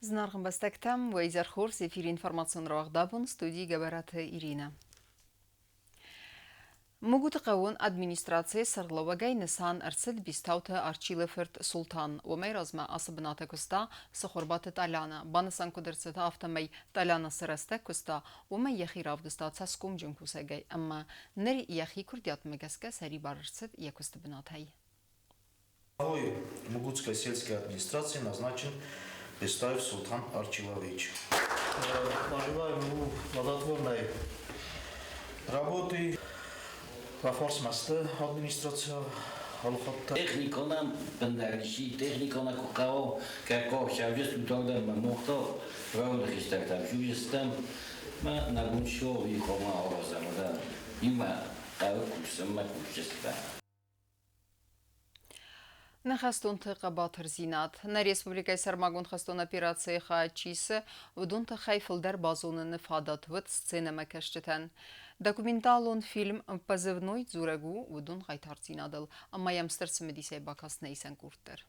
Зынаргъ ӕмбӕстӕгтӕм, уӕ изӕр хорз, эфиры информацион рауагъдабон, студийы Гӕбӕраты Иринӕ. Мугуты хъӕуон администрацийы сӕргълӕууӕгӕй нысан ӕрцыд Бестауты Арчилы фырт Султан. Уымӕй размӕ ацы бынаты куыста Цыхуырбаты Тъаляна. Банысан куыд ӕрцыд, афтӕмӕй Тъаляна цы рӕстӕг куыста, уымӕй йӕхи равдыста цӕсгомджын кусӕгӕй ӕмӕ ныр йӕхи куырдиатмӕ гӕсгӕ сӕрибар ӕрцыд йӕ куысты бынатӕй. Главой Мугутской сельской администрации назначен Бестаев Султан Арчилович. Пожелаем ему плодотворной работы. Бафарсмӕсты администрация алыхатта. Техниконӕн бындӕр исси, техникона куы хъӕуы, кӕд хъӕуы уталдӕр мӕ мохтал, рауды хистӕртӕм сужестӕм, мӕ нагунчови хома аразӕм, да, иумӕ хъӕуы кусынмӕ кусджытӕ. Нӕ хӕстонты хъӕбатырдзинад, нӕ республикӕйы сӕрмагонд хӕстон операцийы хайад чи исы, уыдон тыххӕй фылдӕр базоныны фадат уыд сценӕмӕкӕсджытӕн. Документалон фильм «Позывной» дзурӕг у уыдон хъайтардзинадыл, ӕмӕ йӕм стыр цымыдисӕй бакаст нӕ исӕн къорд дӕр.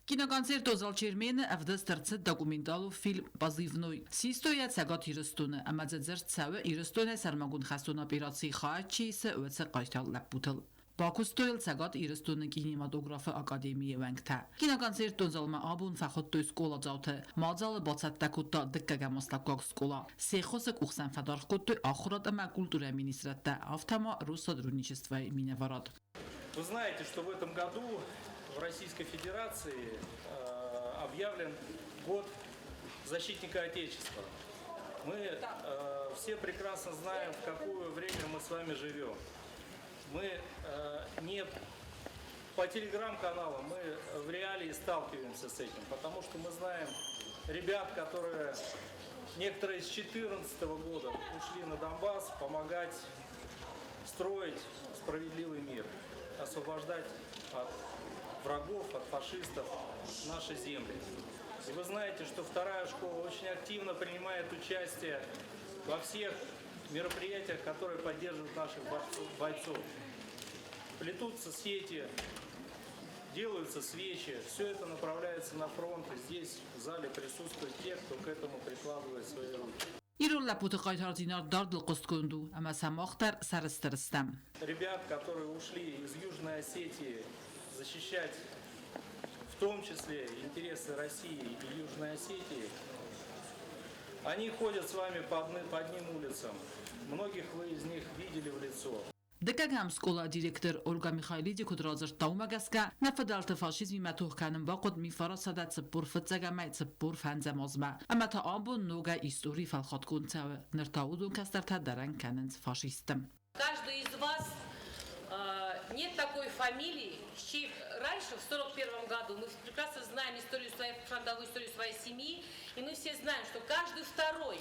Киноконцерто Залчермены ӕвдыст ӕрцыд документалон фильм «Позывной». Систой йӕ Цӕгат Ирыстоны ӕмӕ дзы дзырд цӕуы Ирыстонӕй сӕрмагонд хӕстон операцийы хайад чи исы, уыцы хъайтар лӕппутыл. Бакуыстой йыл Цӕгат Ирыстоны кинематографы академийы уӕнгтӕ. Киноконцертон залмӕ абон фӕхуыдтой скъоладзауты. Мадзалы бацӕттӕ кодта дыккӕгӕм астӕуккаг скъола. Се ххуысы къух сӕм фӕдаргъ кодтой ахуырад ӕмӕ культурӕйы министрадтӕ, афтӕ ма Россотрудничествойы минӕварад. Вы знаете, что в этом году в Российской Федерации объявлен год защитника Отечества. Мы все прекрасно знаем, в какое время мы с вами живем. Мы не по телеграм-каналам, мы в реалии сталкиваемся с этим, потому что мы знаем ребят, которые некоторые с 2014 года ушли на Донбасс помогать строить справедливый мир, освобождать от врагов, от фашистов наши земли. И вы знаете, что вторая школа очень активно принимает участие во всех мероприятиях, которые поддерживают наших бойцов. Плетутся сети, делаются свечи, все это направляется на фронт. И здесь в зале присутствуют те, кто к этому прикладывает свои руки. Ирон лӕппуты хъайтардзинад дардыл хъуыстгонд у, ӕмӕ сӕ мах дӕр сӕрыстыр стӕм. Ребят, которые ушли из Южной Осетии защищать в том числе интересы России и Южной Осетии, они ходят с вами по одним улицам. Многих вы из них видели в лицо. Дыккӕгӕм скъолайы директор Ольга Михайлиди куыд радзырдта, уымӕ гӕсгӕ нӕ фыдӕлты фашизмимӕ тох кӕнын бахъуыд 1945-ӕмӕ 45 азмӕ, ӕмӕ та абон ногӕй истори фӕлхатгонд цӕуы, ныр та уыдон кӕстӕртӕ дӕрӕн кӕнынц фашистты. Каждый из вас нет такой фамилии, чьей раньше, в 1941 году, мы прекрасно знаем историю своей, фронтовую историю своей семьи, и мы все знаем, что каждый второй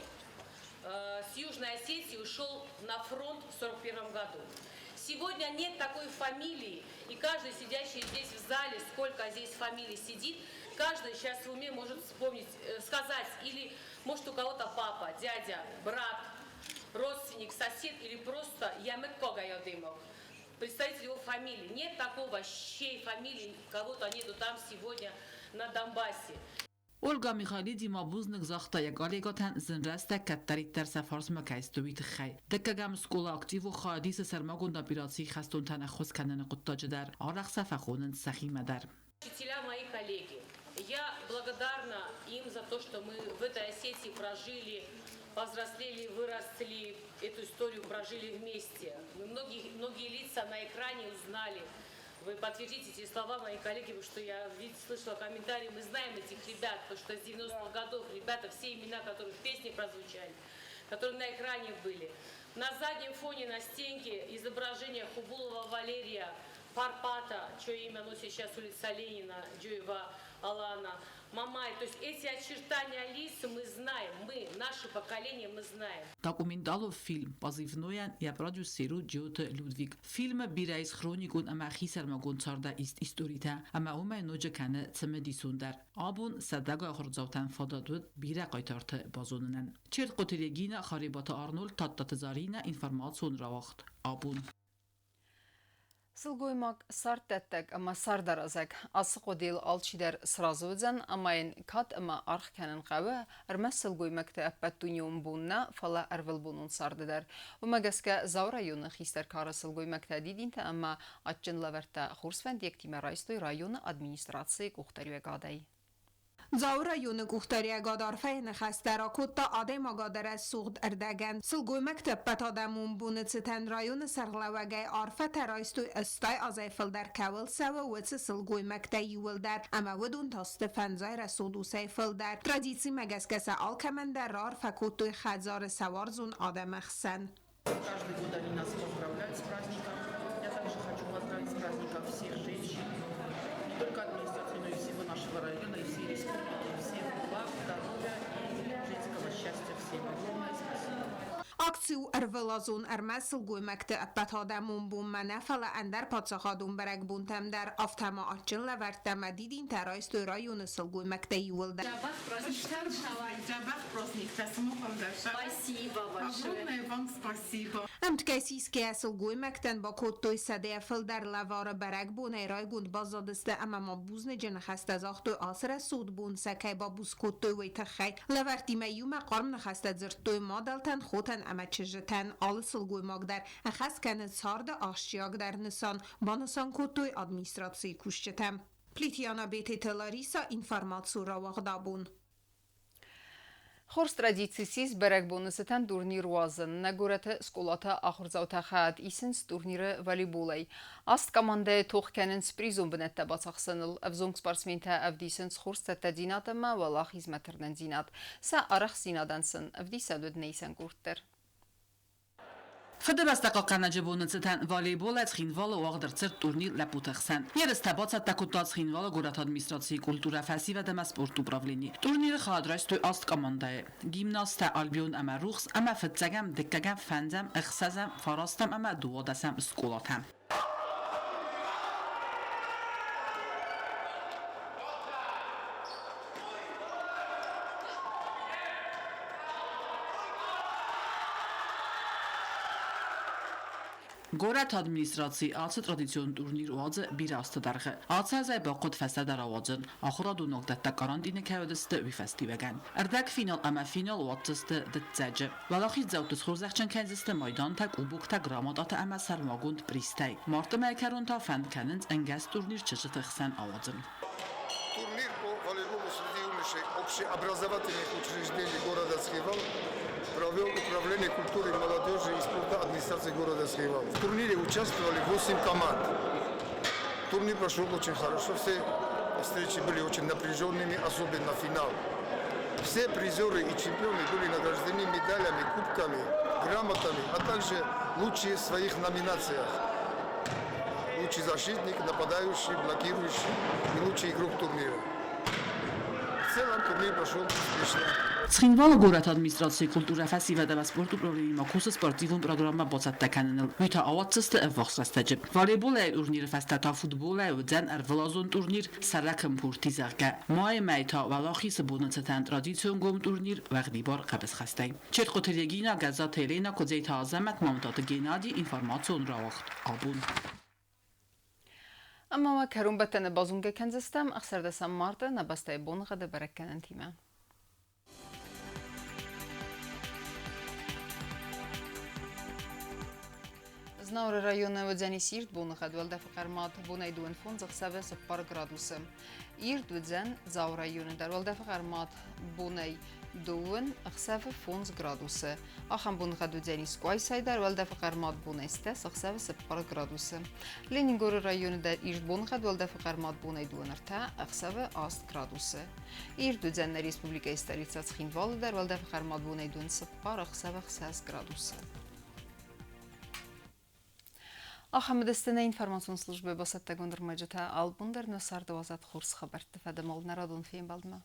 с Южной Осетии ушел на фронт в 1941 году. Сегодня нет такой фамилии, и каждый сидящий здесь в зале, сколько здесь фамилий сидит, каждый сейчас в уме может вспомнить, сказать, или может у кого-то папа, дядя, брат, родственник, сосед или просто йӕ мыггагӕй адӕймаг, представитель его фамилии. Нет такого, чьей фамилии кого-то нету там сегодня на Донбассе. Ольга Михайлиди ма бузныг загъта йӕ коллегӕтӕн зын рӕстӕг кӕддӕриддӕр сӕ фарсмӕ кӕй сты, уый тыххӕй. Дыккӕгӕм скъола активон хайад исы сӕрмагонд операцийы хӕстонтӕн ӕххуыс кӕныны хъуыддаджы дӕр, арӕх сӕ фӕхонынц сӕхимӕ дӕр. Учителя мои коллеги, я благодарна им за то, что мы в этой Осетии прожили, повзрослели, выросли, эту историю прожили вместе. Мы многие, многие лица на экране узнали. Вы подтвердите эти слова, мои коллеги, потому что я слышала комментарии, мы знаем этих ребят, потому что с 90-х годов ребята, все имена, которые в песне прозвучали, которые на экране были. На заднем фоне на стенке изображение Хубулова Валерия, Парпата, чье имя носит сейчас улица Ленина, Джоева Алана, Мамай. То есть эти очертания лиц мы знаем, мы, наше поколение мы знаем. Документалон фильм «Позывной»-ӕн йӕ продюсер у Джиоты Людвиг. Фильмы бирӕ ис хроникон ӕмӕ хисӕрмагонд царды ист историтӕ, ӕмӕ уымӕй ноджы кӕны цымыдисондӕр. Абон сӕдӕгай ахуырдзаутӕн фадат уыд бирӕ хъайтарты базонынӕн. Чертхъоты Регина, Харебаты Арнольд, Тадтаты Заринӕ, информацион рауагъд. Абон. Сылгоймаг царддӕттӕг ӕмӕ цардаразӕг. Ацы хъуыдыйыл алчидӕр сразы уыдзӕн ӕмӕ йын кад ӕмӕ аргъ кӕнын хъӕуы ӕрмӕст сылгоймӕгты ӕппӕтдунеон бон нӕ, фӕлӕ ӕрвылбонон царды дӕр. Уымӕ гӕсгӕ Дзауы районы хистӕр кары сылгоймӕгтӕ дидинтӕ ӕмӕ адджын лӕвӕрттӕ хорзфӕндиӕгтимӕ райстой районы администрацийы къухдариуӕгадӕй. Дзауы районы къухдариуӕгад арфӕйы ныхӕстӕ ракодта адӕймагады рӕсугъд ӕрдӕгӕн. Сылгоймӕгты ӕппӕтадӕмон боны цытӕн районы сӕргълӕууӕгӕй арфӕтӕ райстой 80 азӕй фылдӕр кӕуыл цӕуы, уыцы сылгоймӕгтӕ иууылдӕр, ӕмӕ уыдон та сты фӕндзай рӕсугъд усӕй фылдӕр. Традицимӕ гӕсгӕ сӕ алкӕмӕн дӕр раарфӕ кодтой хӕдзары сӕ уарзон адӕмы хсӕн. Каждый год они нас поздравляют с праздником. Я также хочу поздравить с праздником всех женщин, не только администрации, но и всего нашего района, и всей республики. Всем благ, здоровья и женского счастья всем. Огромное спасибо. Акци у ӕрвылазон ӕрмӕст сылгоймӕгты ӕппӕтадӕмон бонмӕ нӕ, фӕлӕ ӕндӕр паддзахадон бӕрӕгбонтӕм дӕр. Афтӕ ма адджын лӕвӕрттӕ ӕмӕ дидинтӕ райстой районы сылгоймӕгтӕ иууылдӕр. Дзӕбӕх праздниктӕ Спасибо большое. Огромное вам спасибо. Ӕмткӕй сисгӕйӕ сылгоймӕгтӕн бакодтой сӕдӕ фылдӕр лӕвары бӕрӕгбонӕй райгонд баззадысты ӕмӕ ма бузныджы ныхӕстӕ загътой ацы рӕсугъд бон сӕ кӕй бабуц кодтой, уый тыххӕй. Лӕвӕрттимӕ иумӕ хъарм ныхӕстӕ дзырдтой мадӕлтӕн, хотӕн ӕмӕ чызджытӕн. Алы сылгоймаг дӕр ӕххӕст кӕны царды ахсджиагдӕр нысан, банысан кодтой администрацийы кусджытӕ. Плитьяна Бететы Лариса, информацийы рауагъдабон. Хорз традици ссис бӕрӕгбоны цытӕн турнир уадзын. Нӕ горӕты скъолатӕ ахуырдзаутӕ хайад исынц турниры волейболӕй. Аст командӕйы тох кӕнынц призон бынӕттӕ бацахсыныл. Ӕвзонг спортсментӕ ӕвдисынц хорз цӕттӕдзинад ӕмӕ уӕлахизмӕ тырнындзинад. Сӕ арӕхстдзинадӕн сын ӕвдисӕн уыд нӕ исӕн къорд дӕр. Фыдыбӕстӕ хъахъхъӕнӕджы боны цытӕн волейболӕй Цхинвалы уагъд ӕрцыд турнир лӕппуты хсӕн. Ерыстӕ бацӕттӕ кодта Цхинвалы горӕты администрацийы культурӕ, фӕсивӕд ӕмӕ спорты управлени. Турниры хайад райстой аст командӕйы: гимназтӕ Альбион ӕмӕ Рухс ӕмӕ фыццӕгӕм, дыккӕгӕм, фӕндзӕм, ӕхсӕзӕм, фарастӕм ӕмӕ дыууадӕсӕм скъолатӕ. Горӕты администраци ацы традицион турнир уадзы бирӕ азты дӕргъы. Ацы азӕй бахъуыд фӕстӕдӕр ауадзын, ахуырадон уагдӕттӕ карантины кӕй уыдысты, уый фӕстиуӕгӕн. Ӕрдӕгфинал ӕмӕ финал уадздзысты дыццӕджы. Уӕлахиздзауты схорзӕхджын кӕндзысты майдантӕ, къубоктӕ, грамотатӕ ӕмӕ сӕрмагонд призтӕй. Марты мӕйы кӕрон та фӕнд кӕнынц ӕнгӕс турнир чызджыты хсӕн ауадзын. Турнир по волейболу среди юношей общеобразовательных учреждений города Цхинвал провел Управление культуры, молодежи и спорта администрации города Цхинвал. В турнире участвовали 8 команд. Турнир прошел очень хорошо, все встречи были очень напряженными, особенно финал. Все призеры и чемпионы были награждены медалями, кубками, грамотами, а также лучшие в своих номинациях. Лучший защитник, нападающий, блокирующий и лучший игрок турнира. В целом турнир прошел успешно. Цхинвалы горӕты администрацийы культурӕ, фӕсивӕд ӕмӕ спорты управленимӕ кусы спортивон программӕ бацӕттӕ кӕныныл. Уый та ауадздзысты ӕввахс рӕстӕджы. Волейболӕй турниры фӕстӕ та футболӕй уыдзӕн ӕрвылазон турнир Сӕракын пурти, зӕгъгӕ. Майы мӕй та Уӕлахизы боны цытӕн традицион гом турнир уӕгъдибар хъӕбысхӕстӕй. Четхъуты Регина, Гӕззаты Елена, Куыдзейты Азӕмӕт, Мамытаты Геннади, информацион рауагъд абон. Ӕмӕ уӕ кӕронбӕттӕны базонгӕ кӕндзыстӕм ӕхсӕрдӕсӕм марты нӕ бӕстӕйы боныгъӕды бӕрӕггӕнӕнтимӕ. Знауыры районы уыдзӕнис ирд боныгъӕд уӕлдӕфы хъӕрмад бонӕй дыууын фондз ӕхсӕвы цыппар градусы. Ирд уыдзӕн Дзауы районы дӕр уӕлдӕфы хъӕрмад бонӕй дыууын ӕхсӕвы фондз градусы. Ахӕм боныгъӕд уыдзӕнис Къуайсайы дӕр уӕлдӕфы хъӕрмад бонӕй стӕс ӕхсӕвы цыппар градусы. Ленингоры районы дӕр ирд боныгъӕд уӕлдӕфы хъӕрмад бонӕй дыууын ӕртӕ ӕхсӕвы аст градусы. Ирд уыдзӕн нӕ республикӕйы столицӕ Цхинвалы дӕр уӕлдӕфы хъӕрмад бонӕй дыууын цыппар ӕхсӕвы ӕхсӕз градусы. Ахӕм уыдысты нӕ информацион службӕйы бацӕттӕгонд ӕрмӕджытӕ. Албон дӕр нӕ царды уадзӕд хорз хабӕртты фӕдыл нӕ радон фембӕлдмӕ.